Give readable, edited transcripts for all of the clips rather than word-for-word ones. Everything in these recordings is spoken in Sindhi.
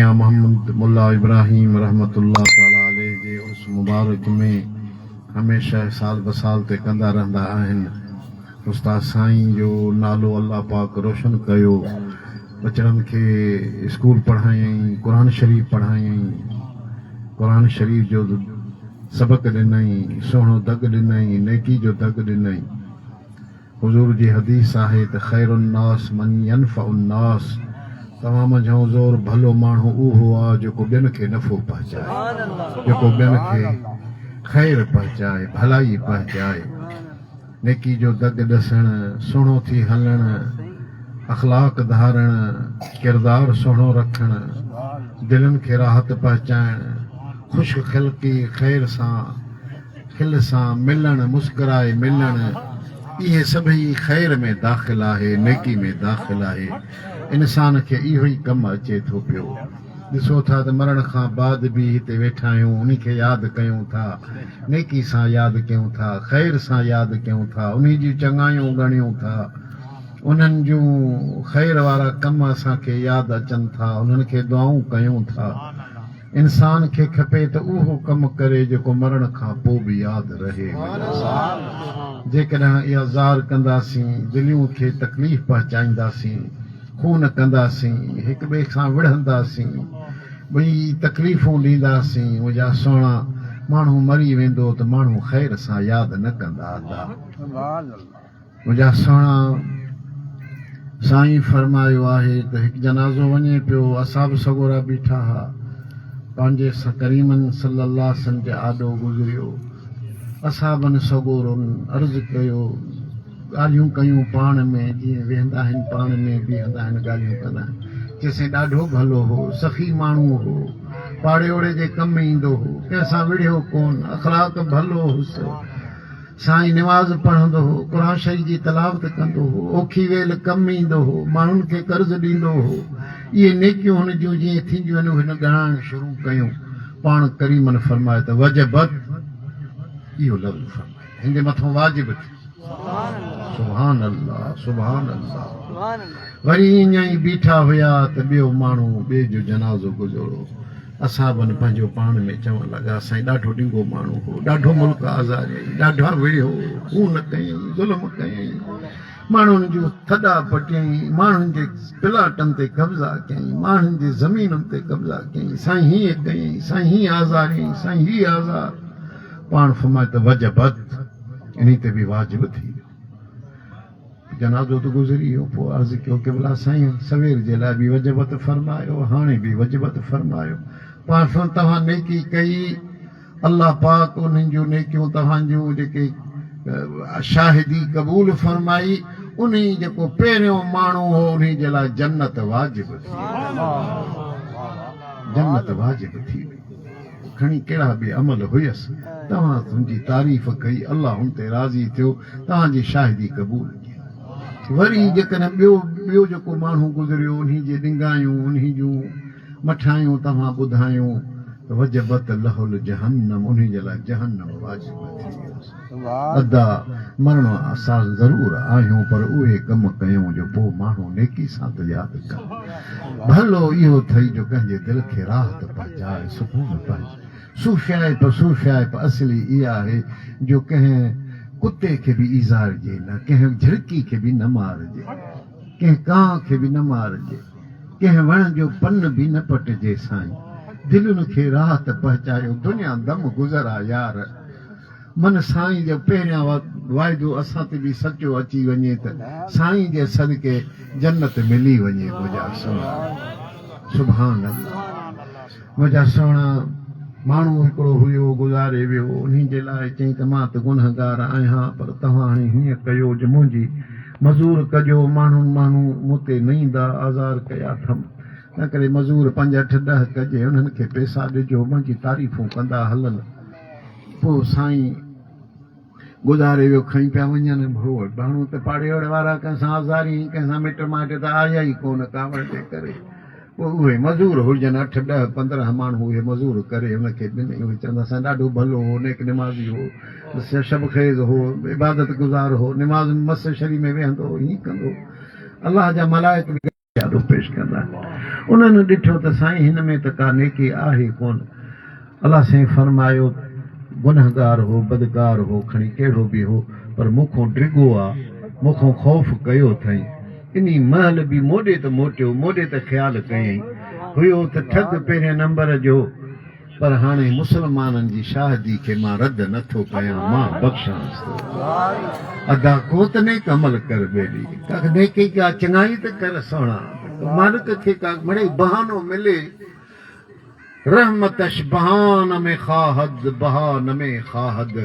ميان محمد ملا ابراهيم رحمة الله تعالٰي عليه جي عرس مبارڪ ۾ هميشه سال بسال تي ڪندا رهندا آهن. استاد سائين جو نالو الله پاڪ روشن ڪيو. ٻچڙن کي اسڪول پڙهايائين، قرآن شريف پڙهايائين، قرآن شريف جو سبق ڏنائين، سهڻو دڳ ڏنائين، نيڪي جو دڳ ڏنائين. حضور جي حديث آهي ته خير الناس من ينفع الناس توهان منجهان زور ڀلو ماڻهو اهو آ جيڪو ٻين کي نفعو پهچائي، جيڪو ٻين کي خير پهچائي، ڀلائي پهچائي. نيڪي جو دڳ ڏسڻ، سهڻو ٿي هلڻ، اخلاق ڌارڻ، ڪردار سهڻو رکڻ، دلين کي راحت پهچائڻ، خوش خلقي، خير سان، کل سان ملڻ، مسڪرائي ملڻ، اهي سڀئي خير ۾ داخل آهي، نيڪي ۾ داخل آهي. انسان کي اهو ئي ڪم اچي ٿو پيو. ڏسو ٿا ته مرڻ کان بعد به هتي ويٺا آهيون، انهي کي ياد ڪيون ٿا، نيڪي سان ياد ڪيون ٿا، خير سان ياد ڪيون ٿا، انهي جون چڱايون ڳڻيون ٿا، انهن جون خير وارا ڪم اسان کي ياد اچن ٿا، انهن کي دعائون ڪيون ٿا. انسان کي کپي ته اهو ڪم ڪري جيڪو مرڻ کان پوء به ياد رهي. جيڪڏهن اها زار ڪنداسين، دليون کي تڪليف پهچائينداسين، خون ڪنداسين، هڪ ٻئي سان وڙهنداسين، ٻئي تڪليفون ڏينداسين، منهنجا سهڻا، ماڻهو مري ويندو ته ماڻهو خير سان ياد نه ڪندا ادا. منهنجا سهڻا، سائين فرمايو آهي ته هڪ جنازو وڃي پيو، اصحاب سڳورا بيٺا ها، پنهنجي ڪريمن صلي الله عليه وسلم جي آڏو گذريو، اصحابن سڳورن عرض ڪيو، ڳالهيون ڪيون پاڻ ۾ جيئن ويهندا آهن پاڻ ۾ بيهندا آهن ڳالهيون ڪندا آهن، چيسين ڏاڍو ڀلو هو، سخي ماڻهو هو، پاڙي اوڙي جي ڪم ايندو هو، ڪنهن سان وڙهيو ڪونه، اخلاق ڀلو هوس. سائين نماز پڙهندو هو، قرآن شريف جي تلاوت ڪندو هو، اوکي ويل ڪم ايندو هو، ماڻهن کي قرض ڏيندو هو. اهي نيڪيون هن جون جيئن ٿينديون آهن، هن ڳڻائڻ شروع ڪيون. پاڻ ڪريمن فرمايو ته وجبت، اهو لفظ فرمايو هن جي مٿان واجب ٿي. سبحان الله سبحان الله. وري ائين ئي بيٺا هيا ته ٻيو ماڻهو ٻئي جو جنازو گذرو. اصحابن پنهنجو پاڻ ۾ چوڻ لڳا، سائين ڏاڍو ڏنگو ماڻهو هو، ڏاڍو ملڪ آزاريائين، ڏاڍا وڙهيو، خون ڪيائين، ظلم ڪيائين، ماڻهن جون ٿڏا پٽيائين، ماڻهن جي پلاٽن تي قبضا ڪيائين، ماڻهن جي زمينن تي قبضا ڪيائين، سائين هيئن ڪيائين، سائين هيئن آزاريائين، سائين هي آزار. پاڻ فرمايو ته وجبت، انهي تي به واجب ٿي ويو. جنازو ته گذري ويو، پوء عرض ڪيو، قبلا سائين سوير جي لاء به وجبت فرمايو، هاڻي به وجبت فرمايو. پاڻ فرمايو، توهان نيڪي ڪئي، الله پاڪ انهن جون نيڪيون توهان جون جيڪي شاهدي قبول فرمائي، انهي جيڪو پهريون ماڻهو هو انهي جي لاء جنت واجب ٿي وئي. جنت واجب ٿي وئي. کڻي ڪهڙا به عمل هيس، توهان هن جي تعريف ڪئي، الله هن تي راضي ٿيو، توهان جي شاهدي قبول ڪئي. وري جيڪڏهن ٻيو ٻيو جيڪو ماڻهو گذريو، انهي جي ڏنگايون، انهي جون مٺايون توهان ٻڌايون ته وجبت له الجهنم، انهي جي لاء جهنم واجب ٿي ويس. ادا! مرڻو اسان ضرور آهيون پر اهي ڪم ڪيون جو پوء ماڻهو نيڪي سان ته ياد ڪن. ڀلو اهو ٿئي جو ڪنهن جي دل کي راحت پهچائي، سڪون پهچ. صوفيائپ صوفيائپ اصلي اها آهي جو ڪنهن ڪتي کي به ايذارجي نه، ڪنهن جهرڪي کي به نه مارجي، ڪنهن ڪانء کي به نه مارجي، ڪنهن وڻ جو پن به نه پٽجي سائين! دلين کي راحت پهچايو، دنيا دم گذر آ يار! من سائين جو پهريان واعدو اسان تي به سچو اچي وڃي ته سائين جي صدقي جنت ملي وڃي منهنجا سهڻا سبحان الله منهنجا سهڻا ماڻهو هڪڙو هيو گذاري ويو انهي جي لاء چئين ته مان ته گنهگار آهيان پر توهان هاڻي هيئن ڪيو جو منهنجي مزور ڪجو ماڻهن ماڻهو مون تي نه ايندا آزار ڪيا اٿم تنهنڪري مزور پنج اٺ ڏهه ڪجي انهن کي پيسا ڏجو منهنجي تعريفون ڪندا هلن پوء سائين گذاري ويو، کڻي پيا وڃن. هو ماڻهو ته پاڙي اوڙي وارا ڪنهن سان آزاري ۽ ڪنهن سان مٽ مائٽ ته آيا ئي ڪونه ڪاوڙ جي ڪري. پوء اهي مزور هجن اٺ ڏهه 15 ماڻهو اهي مزور ڪري هن کي ڏنئي. اهي چوندا سائين ڏاڍو ڀلو هو، نيڪ نمازي هو، شب خيز هو، عبادت گذار هو، نماز مسجد شريف ۾ ويهندو هو، هيئن ڪندو هو. الله جا ملائڪ به. آڏو پيش ڪندا. انهن ڏٺو ته سائين هن ۾ ته ڪا نيڪي آهي ڪونه. الله سائين فرمايو، گنهگار هو، بدڪار هو، کڻي ڪهڙو به هو، پر مون کان ڊگهو آ، مون کان خوف ڪيو اٿئين. انهي مهل به موڏي ته موٽيو، موڏي ته خيال ڪيائين. هيو ته ٺڳ پهرين نمبر جو، پر هاڻي مسلمانن جي شاهدي کي مان رد نه ٿو ڪيان، مان بخشانس ٿو. ادا ڪو ته نيڪ عمل ڪر ٻيلي، ڪا نيڪي ڪا چڱائي ته ڪر سهڻا، مالڪ کي ڪا مڙئي بهانو ملي. رحمتش بهان ۾ خواهد بها نه ۾ خواهد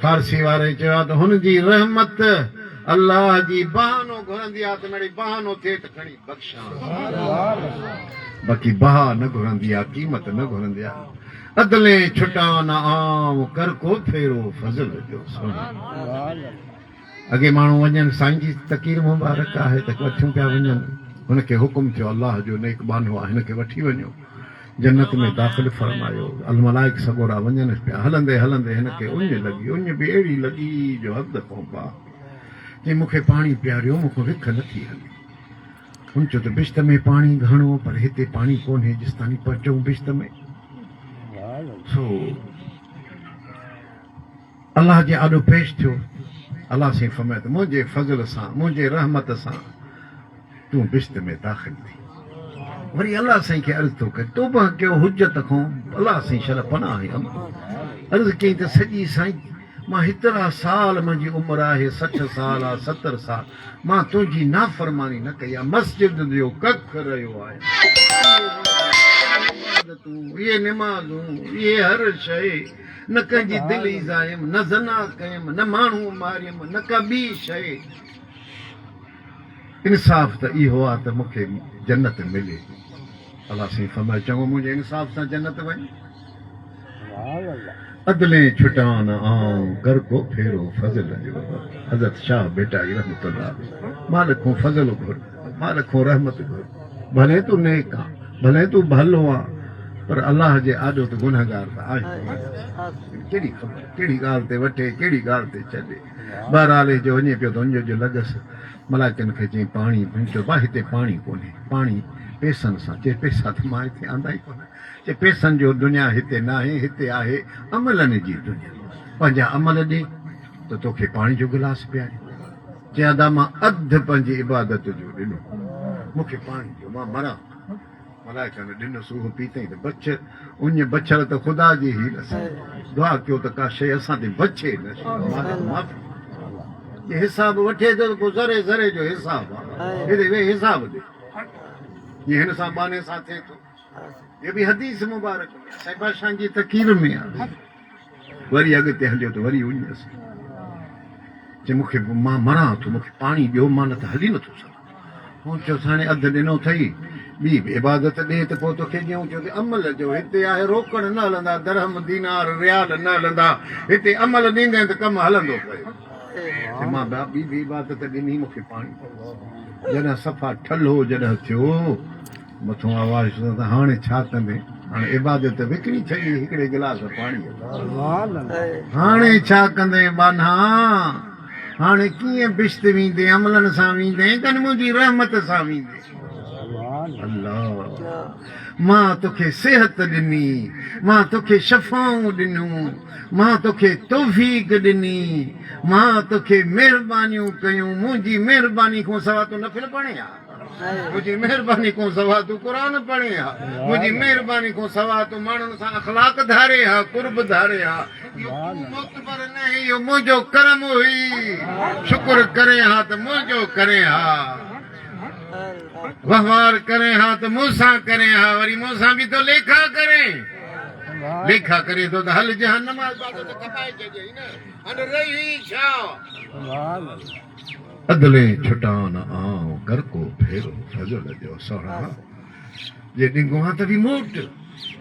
فارسي واري چيو آهي ته هن جي رحمت الله جي بهانو گهرندي آهي ته مڙئي بهانو ٿئي ته کڻي بخشان باقي بها نه گهرندي آهي قيمت نه گهرندي آهي عدلين ڇٽان نه آئون ڪر ڪو ڦيرو فضل جو سهڻي. اڳي ماڻهو وڃن سائين جي تقرير مبارڪ آهي ته وٺيون پيا وڃن هن کي حڪم ٿيو الله جو نيڪ ٻانهو آهي هن کي وٺي وڃو جنت ۾ داخل فرمايو الملائڪ سڳورا وڃن پيا هلندي هلندي هن کي اڃ لڳي اڃ به اهڙي لڳي جو حد کان پار چي مون کي پاڻي پياريو مون کان وک نٿي هلي هن چيو ته بهشت ۾ پاڻي گهڻو پر هتي پاڻي ڪونهي جستاني پهچون بهشت ۾ سو الله جي آڏو پيش ٿيو. الله سائين فرمايو ته منهنجي فضل سان، منهنجي رحمت سان تون بهشت ۾ داخل ٿي. وري الله سائين کي عرض ٿو ڪري، توبه ڪيو حجت کان، الله سائين شل پناهه ۽ امان. عرض ڪيائين ته سڄي سائين مان هيترا سال منهنجي عمر آهي 60 سال آ 70 سال مان تنهنجي نافرماني نه ڪئي آ، مسجد جو ڪک رهيو آهيان. اهي عبادتون، اهي نمازون، اهي هر شيء. نه ڪنهن جي دل ايذايم، نه زنا ڪيم، نه ماڻهو ماريم، نه ڪا ٻي شيء. انصاف ته اهو آ ته مون کي جنت ملي. الله سائين فرمايو، چڱو منهنجي انصاف سان جنت وڃ. عدلين ڇٽان نه آئون، ڪر ڪو ڦيرو فضل جو. حضرت شاهه ڀٽائي رحمة الله عليه، مالڪ کان فضل گهر، مالڪ کان رحمت گهر. ڀلي تون نيڪ آن، ڀلي تون ڀلو آن، پر الله جي آڏو ته گنهگار ته آهين. ڪهڙي خبر ڪهڙي ڳالهه تي وٺي، ڪهڙي ڳالهه تي ڇڏي. بهرحال هي جو وڃي پيو ته اڃ جو لڳس. ملائڪن کي چيائين پاڻي. هن چيو ڀاء هتي پاڻي ڪونهي. پاڻي پئسن سان. چي پئسا ته مان هتي آندا ئي ڪونهن. چي پئسن جو دنيا هتي ناهي، هتي آهي عملن جي دنيا. پنهنجا عمل ڏي ته توکي پاڻي جو گلاس پياريان. چي ادا مان اڌ پنهنجي عبادت جو ڏنو مون کي پاڻي ڏيو مان مران ملائڪن ڏنس اهو پيتائين ته بڇ اڃ بڇل ته خدا جي هي رسي دعا ڪيو ته ڪا شيء اسان تي بڇي نه مالڪ معافي جي حساب وٺي ٿو ته پوء ذري ذري جو حساب آ هتي ويهي حساب ڏي جي هن سان ٻانهي سان ٿئي ٿو اهو به حديث مبارڪ ۾ سائين بادشاهن جي تقرير ۾ آ وري اڳتي هليو ته وري اڃ سي چي مون کي مان مران ٿو مون کي پاڻي ڏيو مان نه ته هلي نٿو سگهان هن چيو ساڻي اڌ ڏنو اٿئي ٻي به عبادت ڏي ته پوء توکي ڏيون چيو ته عمل جو هتي آهي روڪڙ نه هلندا درهم دينار ريال نه هلندا هتي عمل ڏيندين ته ڪم هلندو پيو چي مان ٻي به عبادت ڏني مون کي پاڻي جڏهن صفا ٺلهو جڏهن ٿيو مٿون آواز ٿيو ته هاڻي ڇا ڪندين؟ هاڻي عبادت وڪڻي ڇڏي هڪڙي گلاس پاڻيء لاء. هاڻي ڇا ڪندين ٻانها؟ هاڻي ڪيئن بهشت ويندين؟ عملن سان ويندين ڪن منهنجي رحمت سان ويندين؟ الله! مان توکي صحت ڏني، مان توکي شفائون ڏنيون، مان توکي توفيق ڏني، مان توکي مهربانيون ڪيون، منهنجي مهرباني کان سوا تون نفل پڙهين ها؟ منهنجي مهرباني کان سوا تون قرآن پڙهين ها، منهنجي مهرباني کان سوا تون ماڻهن سان اخلاق ڌارين ها، قرب ڌارين ها، اهو تون معتبر نه هئين، اهو منهنجو ڪرم هئي، شڪر ڪرين ها ته منهنجو ڪرين ها، وهنوار ڪرين ها ته مون سان ڪرين ها، وري مون سان به ٿو ليکا ڪرين، ليکا ڪرين ٿو ته هل جهنم، عبادت کپائي ڇڏيئي نه، هن رهي ڇا؟ عدلين ڇٽان آئون ڪر ڪو ڦيرو فضل جو سهڻا جي ڏنگو هان ته به موٽ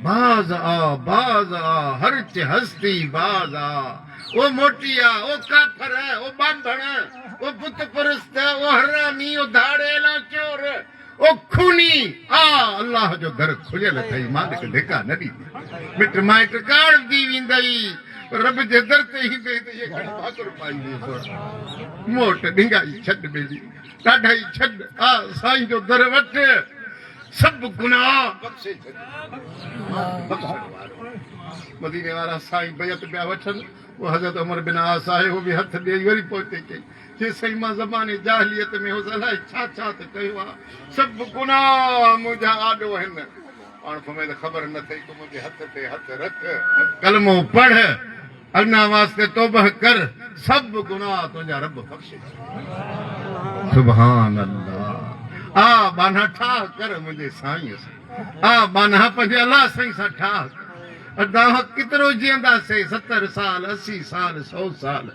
باز آ باز آ هرچ هستي باز آ او موٽي آ او ڪافر او ٻانڀڻ او بت پرست او حرامي او ڌاڙيل او چور او خوني آ الله جو در کليل اٿئي مالڪ ڌڪا نه ڏيندي مٽ مائٽ ڪاڙ the ويندئي. رب جي در تي ايندين ته اهي کڻي ڀاڪر پائيندين سهڻا. موٽ ڏنگائي ڇڏ ٻيلي، ڏاڍائي ڇڏ، آ سائين جو در وٺ، سڀ گناهه بخشي ڇڏ. بخشڻ وارو. مديني وارا سائين بيعت پيا وٺن. پوء حضرت عمرو بن عاص آهي اهو به هٿ ڏيئي وري پوئتي چئي، چي سائين مان زماني جاهليت ۾ هوس الائي ڇا ڇا ته ڪيو آ، سڀ گناهه منهنجا آڏو هن. پاڻ فرمايو ته خبر نه ٿئي تون منهنجي هٿ تي هٿ رک، ڪلمو پڙهه، الله واسطي توبه ڪر، سڀ گناهه تنهنجا رب بخشي ڇڏيندو. سبحان الله آ ٻانها ٺاهه ڪر منهنجي سائينء سان، آ ٻانها پنهنجي الله سائين سان ٺاهه ڪر. ادا ڪيترو جيئنداسين، 70 سال، 80 سال، سو سال.